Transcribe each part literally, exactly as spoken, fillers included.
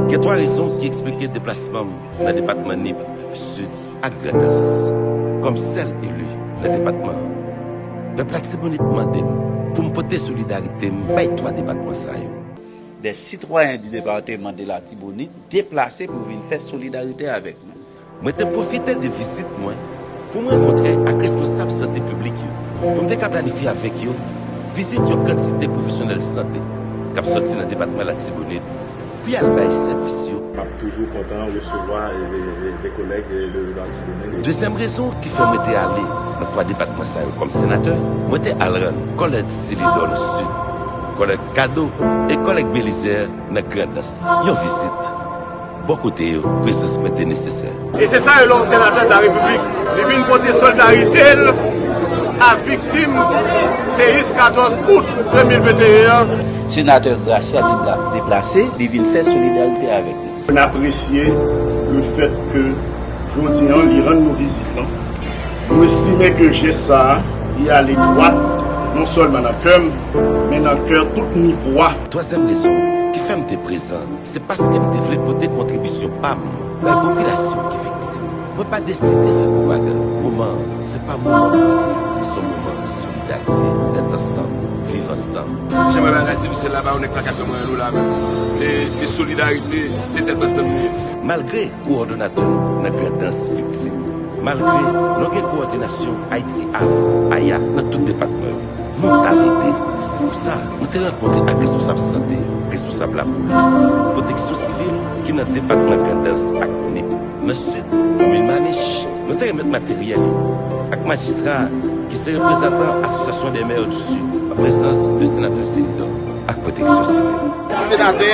Gen twa rezon ki eksplike deplasman m nan depatman Nip, Sid ak Grandans. Kòm sèl eli nan depatman an, pèp Latibonit mande m pou m pote solidarite m bay twa depatman sa yo. Des citoyens du département de l'Artibonite déplacés pou vin fè solidarite avèk nou. Mwen te pwofite de vizit mwen pou m rankontre ak responsab sante piblik yo, pou m te ka planifye avèk yo vizit yon kantite pwofesyonèl sante k ap sòti nan depatman Latibonit pou y al bay sèvis yo. M ap toujou kontan resevwa, e, e, e, de kolèg, e, de, de Latibonit. Dezyèm rezon ki fè mwen te ale nan twa depatman sa yo kòm senatè, mwen te al rann kòlèg Silidò nan Sid, kòlèg Kado e kòlèg Belizè nan Grandans yon vizit. Bò kote yo, prezans mwen te nesesè. E se sa yo lè yon senatè de la Repiblik, li vin pote solidarite l a viktim seyis katòz out de mil venteyen an. Senatè Gracia Depla-, Deplase, li vin fè solidarite avèk nou. N apresye lefètke jodi an, li rann nou vizit lan. Nou estime ke jès sa a, li ale dwat, non sèlman nan kè m, men nan kè tout Nipwa. Twazyèm rezon ki fè m te prezan, se paske m te vle pote kontribisyon pa m bay popilasyon ki viktim. Mwen pa deside fè pwopagann. Moman an, se pa moman politik, se yon moman solidarite, tèt ansanm, viv ansanm. Jan mwen bagay difisil la, ba yon nèg pa ka fè mwen yon dola menm. Se, se solidarite, se tèt ansanm li ye. Malgre kowòdonatè nou nan Grandans viktim, malgre nou gen kowòdinasyon Ayiti Avan, Aya, nan tout depatman yo, nou t al ede. Se pou sa, nou te rankontre ak responsab sante, responsab lapolis, pwoteksyon sivil ki nan depatman Grandans ak Nip. Nan Sid, komin Manich, nou te remèt materyèl yo ak majistra ki se reprezantan Association des Maires du Sud, an prezans de senatè Silidò ak pwoteksyon sivil. Senatè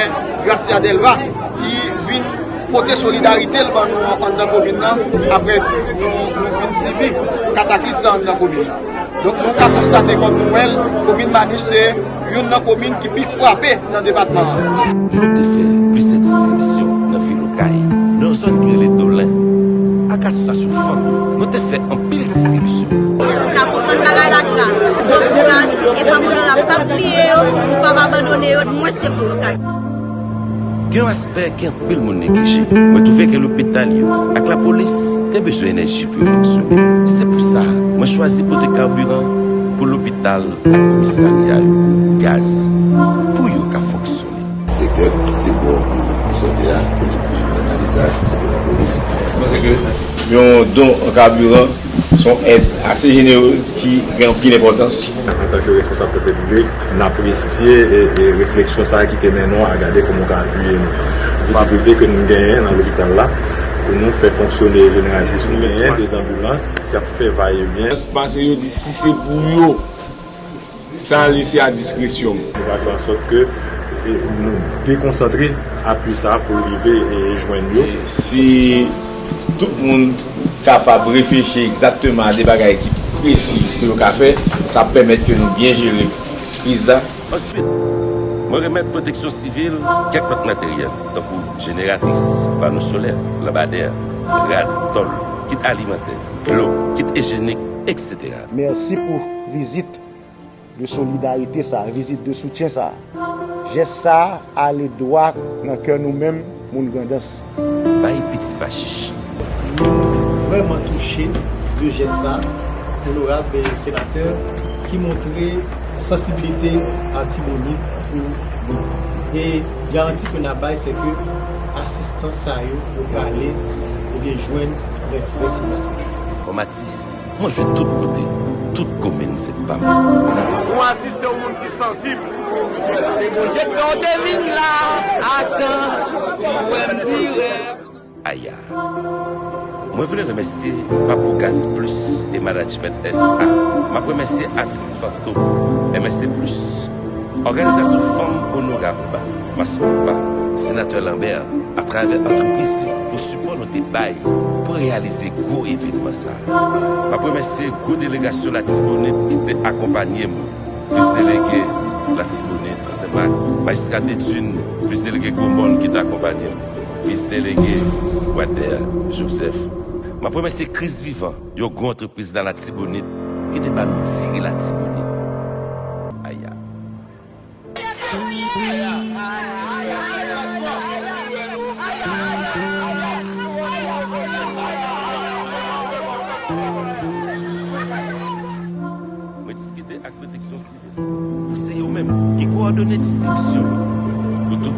Gracia Delva, ki vin pote solidarite l ban nou anndan komin nan, apre nou, nou fin sibi kataklis sa anndan komin nan. Donk, nou ka konstate kòm nou wè l, komin Manich se youn nan komin ki pi frape nan depatman an. Nou te fè plizyè distribisyon nan vil Okay, nan yon zòn ki rele Dolen, ak asosyasyon fanm yo, nou te fè anpil distribisyon. Ou ka konprann bagay la grav. Bon kouraj, e fanm onorab p ap bliye yo, nou p ap abandone yo, mwen se pou Okay. Gen yon aspè ke anpil moun neglije. Mwen twouve ke lopital yo ak lapolis te bezwen enèji pou yo fonksyone. Se pou sa, mwen chwazi pote kabiran pou lopital ak komisarya yo, gaz, pou yo ka fonksyone. Sektè ki te bon pou sante a, pou analiz la, se pou lapolis. Mwen panse ke yon don an kabiran se yon èd ase jeneroz ki gen anpil enpòtans. Antanke responsab sante piblik, n apresye, e, e, refleksyon sa a ki te mennen w a gade kòman w ka apiye nou. Difikilte ke nou genyen nan lopital la pou nou fè fonksyone jeneratris, nou genyen de zanbilans ki ap fè vayevyen. Paske yo di si se pou yo, sa a lese a diskresyon. Nou va fè an sòt ke, e, nou dekonsantre apui sa a pou l rive e jwenn yo. E si tout moun kapab reflechi egzakteman a de bagay ki presi ke yo ka fè, sa ap pèmèt ke nou byen jere kriz la. Answit, mwen remèt pwoteksyon sivil kèk lòt materyèl, tankou jeneratris, pano solè, lanbadè, rad, tòl, kit alimantè, dlo, kit ijyenik, etsetera. Mèsi pou vizit de solidarite sa a, vizit de soutyen sa a. Jès sa a ale dwa nan kè nou menm, moun Grandans. Bay piti pa chich. Nou vrèman touche de jès sa a, onorab senatè, ki montre sansibilite Latibonit pou nou. E garanti ke n ap bay, se ke asistans sa yo, yo prale, ebyen, jwenn lè frè sinistre. Kòm atis, mwen jwe tout kote, tout komin se pa m. Yon atis se yon moun ki sansib. Se Bondye k fè w te vin la, atan, si w wè m dirèk. Aya. Mwen vle remèsye Papou Gaz Plus e Management S A. M ap remèsye atis Fantom, M S C Plus, òganizasyon fanm onorab Maskonpa, senatè Lambert, atravè antrepriz li, pou sipò nou te bay pou reyalize gwo evènman sa a. M ap remèsye gwo delegasyon Latibonit ki te akonpanye m, vis delege Latibonit, Senmak, majistra Dedune, vis delege Gwomòn ki te akonpanye m, vis delege Wadner Joseph. M ap remèsye Kris Vivan, yon gwo antrepriz nan Latibonit ki te ba nou diri Latibonit. Aya. Mwen diskite ak pwoteksyon sivil pou se yo menm ki kowòdone distribisyon yo pou tout